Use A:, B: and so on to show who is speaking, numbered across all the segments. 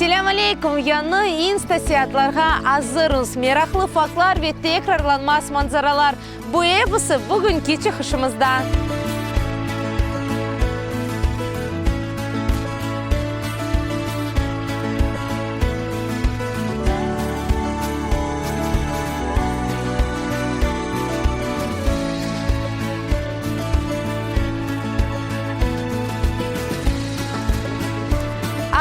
A: Selâm aleyküm! Yañı insta-seyaatlarğa azırmız. Meraqlı faktlar ve tekrarlanmaz manzaralar, bu episi bugünki çıqışımızda.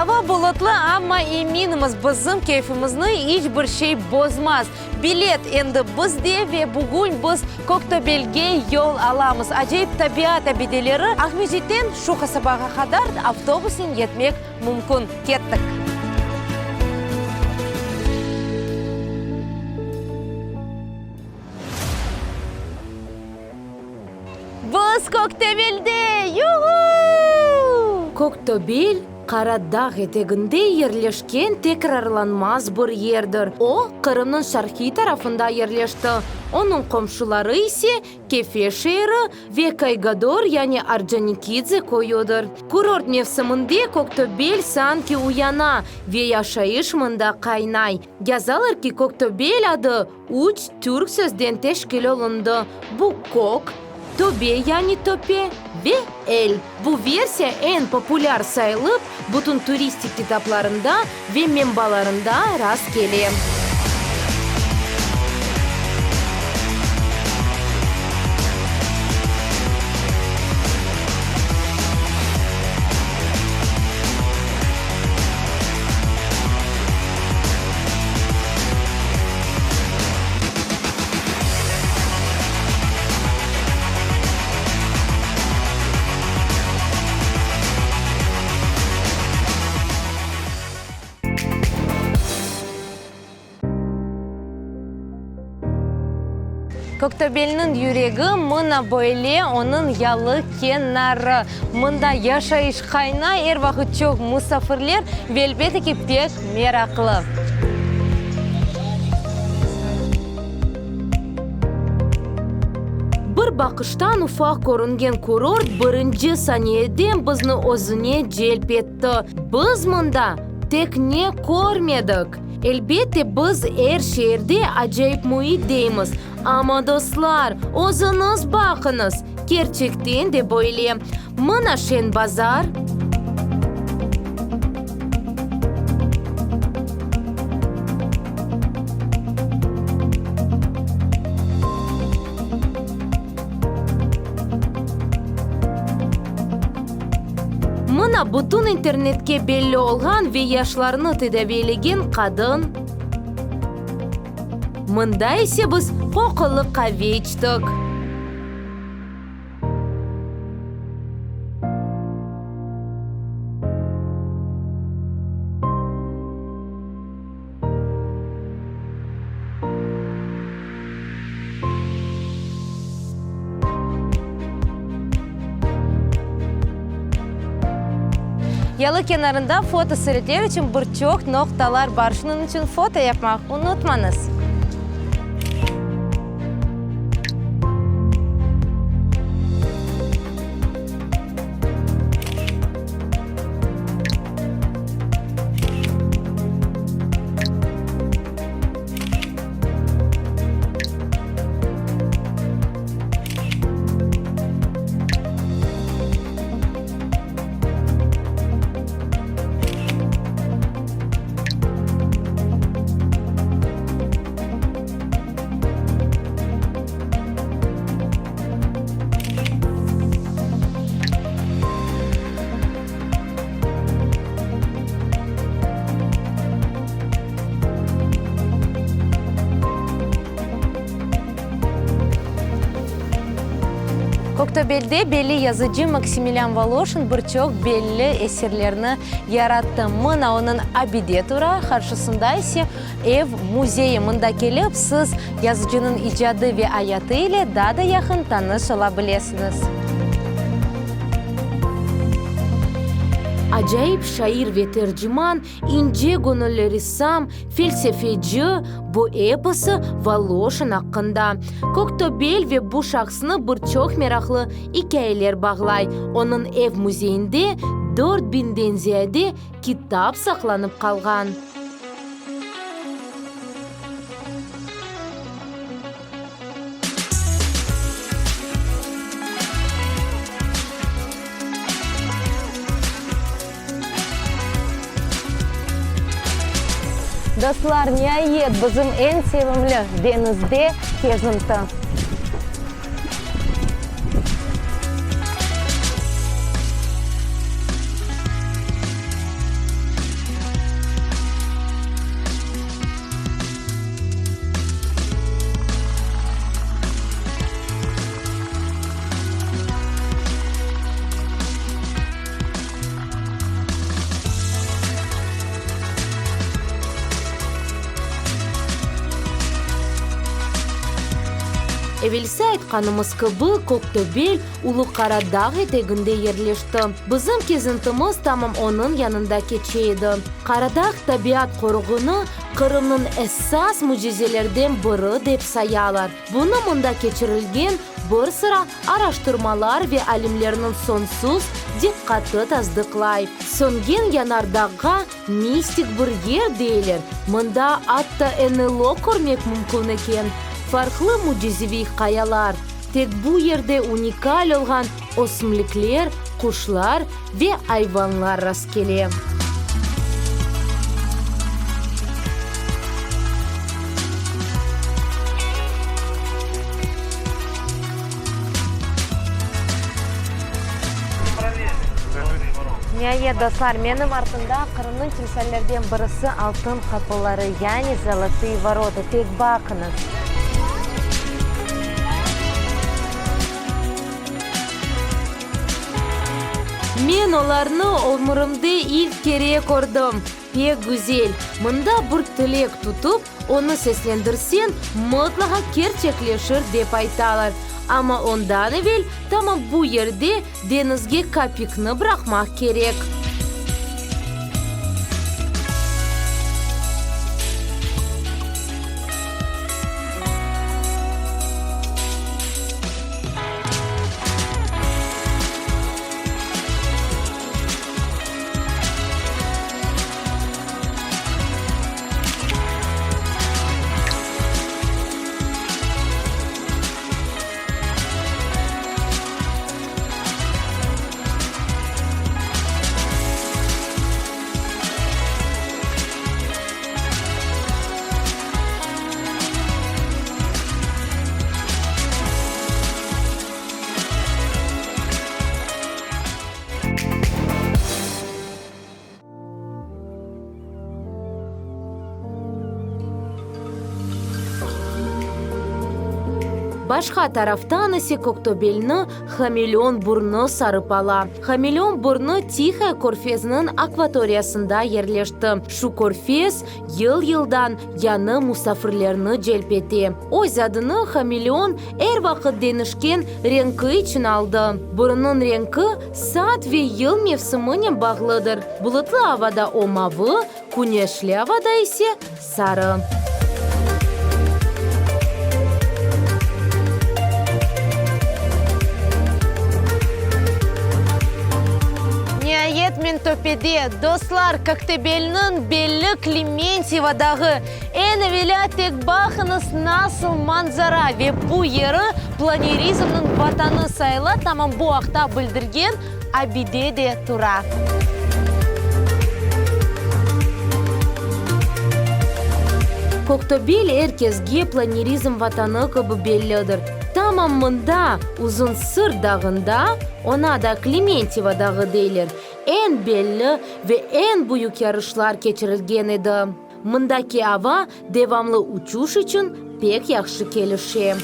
A: Ava bulutlı, amma eminimiz, bizim keyfimizni iç bir şey bozmaz. Bilet endi bizde ve bugün biz Köktöbelge yol alamız. Acayip tabiat abideleri Aqmescitten şu qasabağa qadar avtobusnen yetmek mümkün. Kettik! Biz Köktöbelde! Yuhu! Köktöbel, Qara dağ eteginde yerleşken tekrarlanmaz bir yerdir. O, Qırımnıñ şarqiy tarafında yerleşti, onıñ qomşuları ise Kefe şeeri ve Kaygador, yani Orconikidze köyüdir. Kurort mevsiminde Köktöbel sanki uyana ve yaşayış mında qaynay. Yazalar ki, Köktöbel adı üç türk sözden teşkil olundı, bu kök, töbe yani töpe ve el. Bu versiya eñ populâr sayılıp, bütün turistik kitaplarında ve menbalarında rast kele. Köktöbelniñ yüregi mına böyle, onıñ yalı kenarı. Mında yaşayış qaynay, er vaqıt çoq musafirler ve, elbette ki, pek meraqlı. Bir baqıştan ufaq körüngen kurort birinci saniyeden bizni özüne celp etti. Biz mında tek ne körmedik! Elbette, biz er şeerde acayip müit deymiz, amma, dostlar, özüñiz baqıñız, kerçekten de böyle. Mına şeñ bazar. Mına bütün internetke belli olğan ve yaşlarnı tedaviylegen qadın. Mında ise biz qoqulı qave içtik. Yalı kenarında fotosuretler içün bir çoq noqtalar bar, şunıñ içün foto yapmaq unutmañız. Köktöbelde belli yazıcı Maksimilian Voloşin bir çoq belli eserlerni yarattı. Mına onıñ abide tura, qarşısında ise ev müzeyi. Mında kelip, siz yazıcınıñ icadı ve ayatı ile daa da yaqın tanış ola bilesiñiz. Acayip şair ve terciman, ince göñülli ressam, felsefeci, bu episi Voloşin aqqında. Köktöbel ve bu şahsnı bir çoq meraqlı ikâyeler bağlay. Onıñ ev müzeyinde. Dört biñden ziyade kitap saqlanıp qalğan.
B: Dostlar, niayet, bizim eñ sevimli deñizde kezinti.
A: Evelsi aytqanımız kibi, Köktöbel Ulu Qara Dağ eteginde yerleşti. Bizim kezintimiz tamam onıñ yanında keçe edi. Qara Dağ tabiat qoruğını Qırımnıñ esas mücizelerden biri dep sayalar. Bunı mında keçirilgen bir sıra araştırmalar ve alimlerniñ soñsuz diqqatı tasdıqlay. Söngen yanardağğa mistik bir yer deyler, mında atta NLO körmek mümkün eken. Farqlı mücizeviy qayalar, tek bu yerde unikal olğan ösümlikler, quşlar ve ayvanlar rastkele.
B: Niayet, dostlar, menim artımda Qırımnıñ timsallerden birisi, Altın qapıları, yani Zolotıye vorota. Tek baqıñız!
A: Men olarnı ömürimde ilk kere kördim. Pek güzel. Mında bir tilek tutıp, onı seslendirseñ, mıtlaqa kerçekleşir, dep aytalar. Amma ondan evel tamam bu yerde deñizge kapikni bıraqmaq kerek. Başqa taraftan ise Köktöbelni Hameleon burnu sarıp ala. Hameleon burnu Tihaya körfeziniñ akvatoriyasında yerleşti. Şu körfez yıl-yıldan yañı musafirlerni celp ete. Öz adını hameleon er vaqıt deñişken renki içün aldı. Burunıñ renki saat ve yıl mevsiminen bağlıdır, bulutlı avada o mavı, küneşli avada ise sarı.
B: Niayet men töpede, dostlar, Köktebelniñ belli Klementyevo dağı. Eñ evelâ tek baqıñız, nasıl manzara ve bu yeri planerizmniñ vatanı sayıla, tamam bu aqta bildirgen abide de tura.
A: Köktöbel er kesge planerizm vatanı kibi bellidir. Tamam mında, Uzun Sırt dağında, oña da Klementyevo dağı deyler, eñ belli ve eñ büyük yarışlar keçirilgen edi. Mındaki ava devamlı uçuş içün pek yahşı kelişe.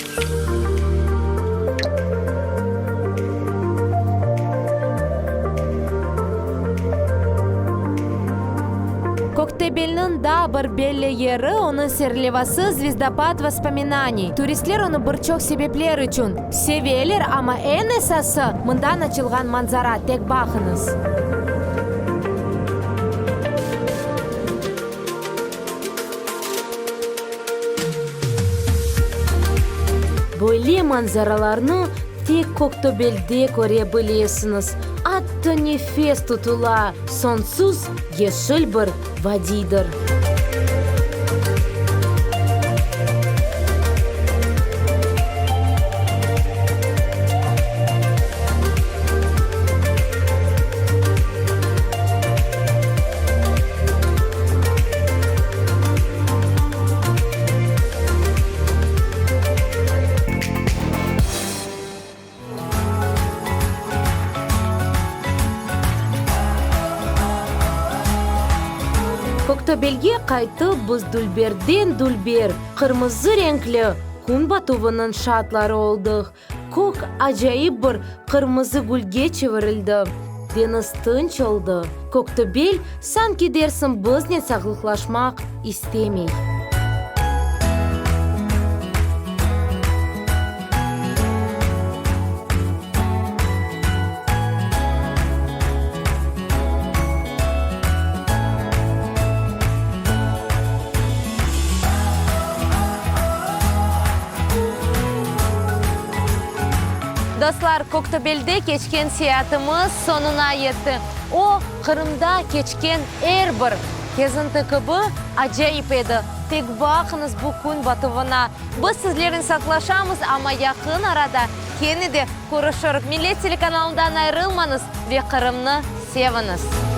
B: Köktebelniñ daa bir belli yeri, onıñ serlevası Zvezdopad vospominaniy. Turistler onı bir çoq sebepler içün seveler, amma eñ esası, mından açılğan manzara, tek baqıñız.
A: Böyle manzaralarnı. tek Köktöbelde köre bilesiñiz. Atta nefes tutula, soñsuz yeşil bir vadiydir. Köktöbelge qaytıp, biz dülberden-dülber, qırmızı renkli kün batuvınıñ şaatları oldıq. Kök acayip bir qırmızı gülge çevirildi. Deñiz tınç oldı. Köktöbel, sanki dersiñ biznen sağlıqlaşmaq istemey.
B: Dostlar, Köktöbelde keçken seyaatımız soñuna yetti. O, Qırımda keçken er bir kezinti kibi acayip edi. Tek baqıñız bu kün batuvına. Biz sizlernen saqlaşamız, amma yaqın arada kene de körüşirik. Millet telekanalından ayırılmañız ve Qırımnı seviñiz!